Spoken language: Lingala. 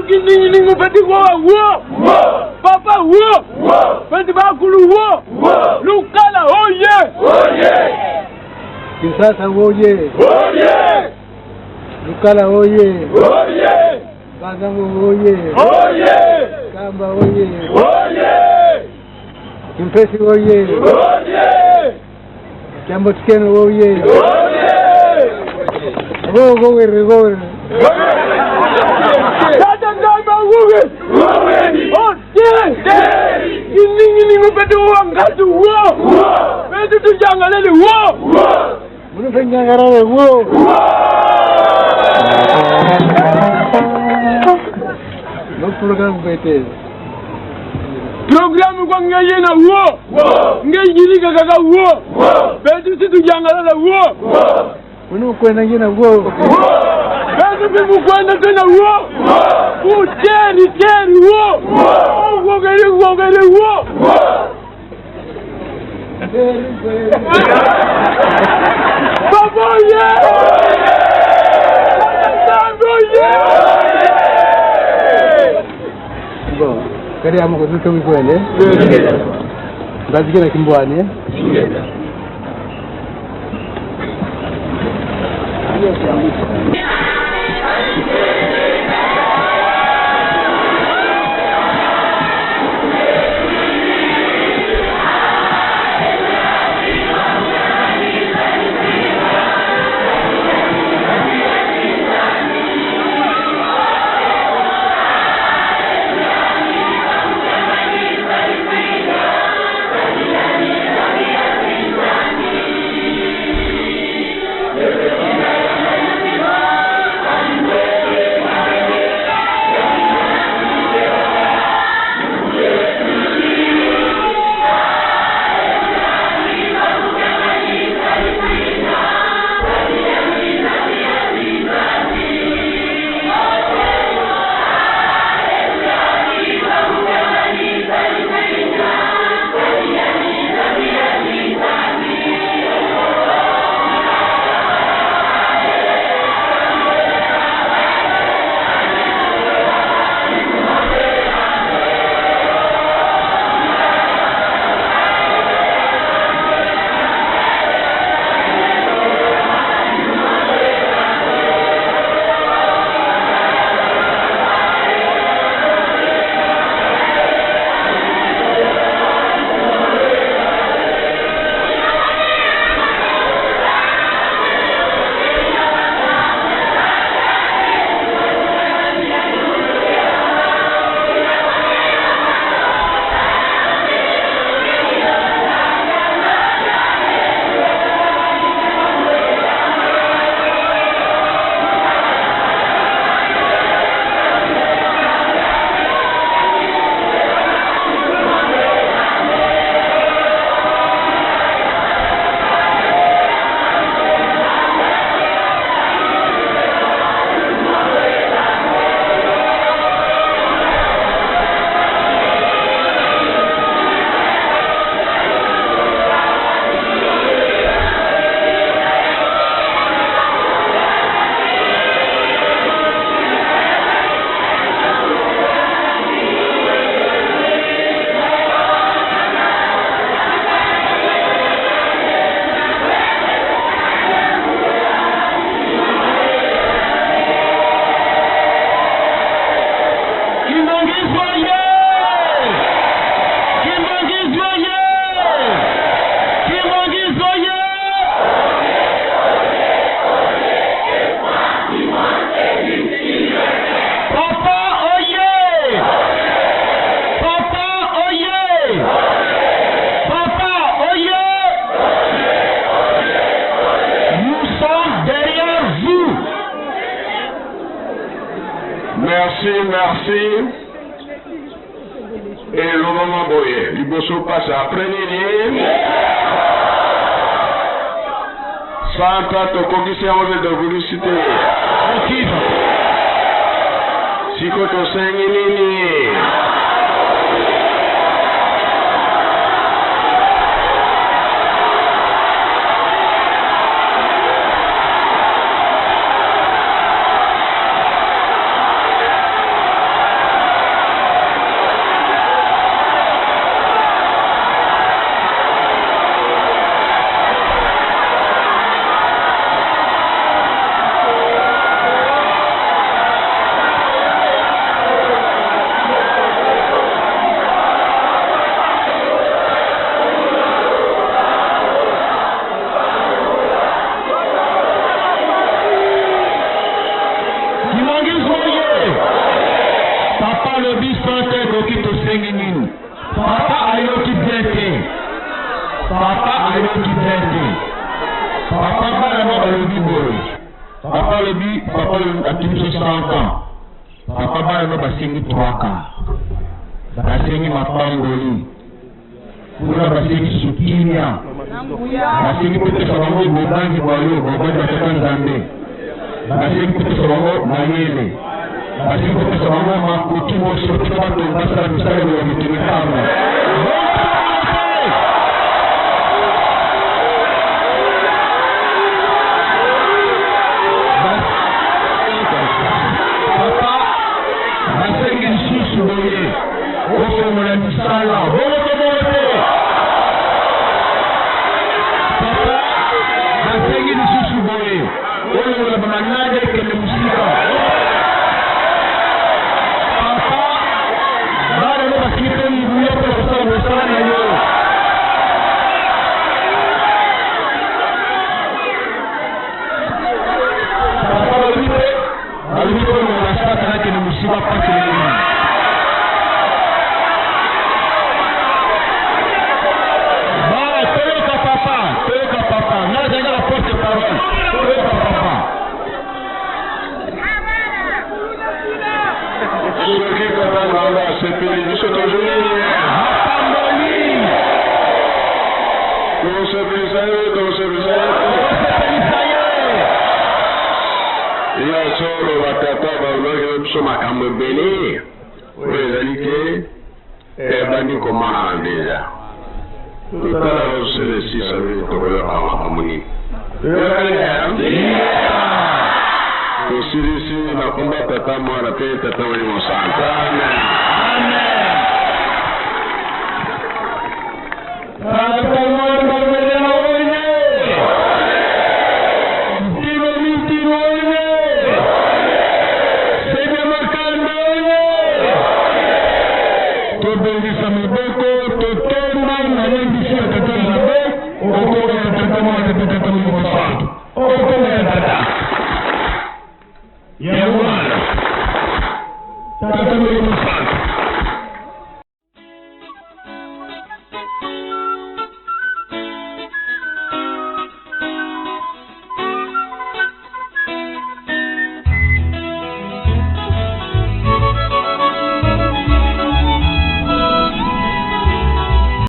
Kininginingu beti wowa wo! Papa wo! Beti bakulu wo! Lukala oye! Kinshasa oye! Lukala oye! Bazango oye! Kamba oye! Kimpesi oye! Jambo Tikeno oye! Go go go go! Tata Nzambe awuwe! Ote! Kininginingu beti wowa ngatu wo! Beti tujangaleli wo! Munu fenyangarare wo! No program bete. Programme kwa ngeyena wo! Ngeyilika kaka wo! Beti situjangalala wo! Munu kwenda ngina wo! Beti bimukwenda tena wo! Uteri teri wo! Wogeri wogeri wo! Papa ye! Tata Nzambe oye! Bon, kari amo ko duka wikwende. Bazikira kimbwane. Merci, merci. Et le moment boye, liboso passe après nini? Santa tokokisi yango mpe tokokisi te. Siko tosengi nini? ekoki tosengi nini? Papa ayoki bien te. Papa ayoki bien te. Papa bana no balobi boye. Papa alobi, papa atuni biso 100 ans. Papa bana no basengi 3 ans. Basengi mapamboli. Kuna basengi susu kimia. Basengi kopesa bango bobangi bwa yo, bobangi bwa Tata Nzambe. Basengi kopesa bango mayele. Basengi kopesa bango makoki nyonso mpo bato basala misala ya mikili pamba. Papa, basengi lisusu boye. Ofongola misala bongo to bongo te? Papa, basengi lisusu boye, olongola ba malade ekende mosika. Papa, bana no basengi mpe nguya mpo na kosala mosala na yo. Papa, balobi mpe balobi mpe olongola Satana akende mosika mpasi eleki. Bana, toyoka papa, toyoka papa. Nga nazali kaka porte parole. Toyoka papa. Soki tata Nzambe asepeli, biso tozwi nini? Mapamboli. Tokosepelisa ye, tokosepelisa ye te. Tosepelisa ye. Ya solo, batata balobaki na biso makambo ebele oyo ezali te ebandi komonana deja. Totala bazoselesisa tokoyoka makambo nini. Toyokani? Tosilisi na komba Tata, Mwana mpe Tata Molimo Santo. Amen. Amen. Tata Mwana Mwana oye. Ntino mintino oye. Sebe makanda oye. Tobongisa maboko, totomba na lendisi ya Tata Nzambe, okomba ya Tata Mwana mpe Tata Molimo Santo. Okomba ya Tata. Ya Mwana. Tata Molimo Santo.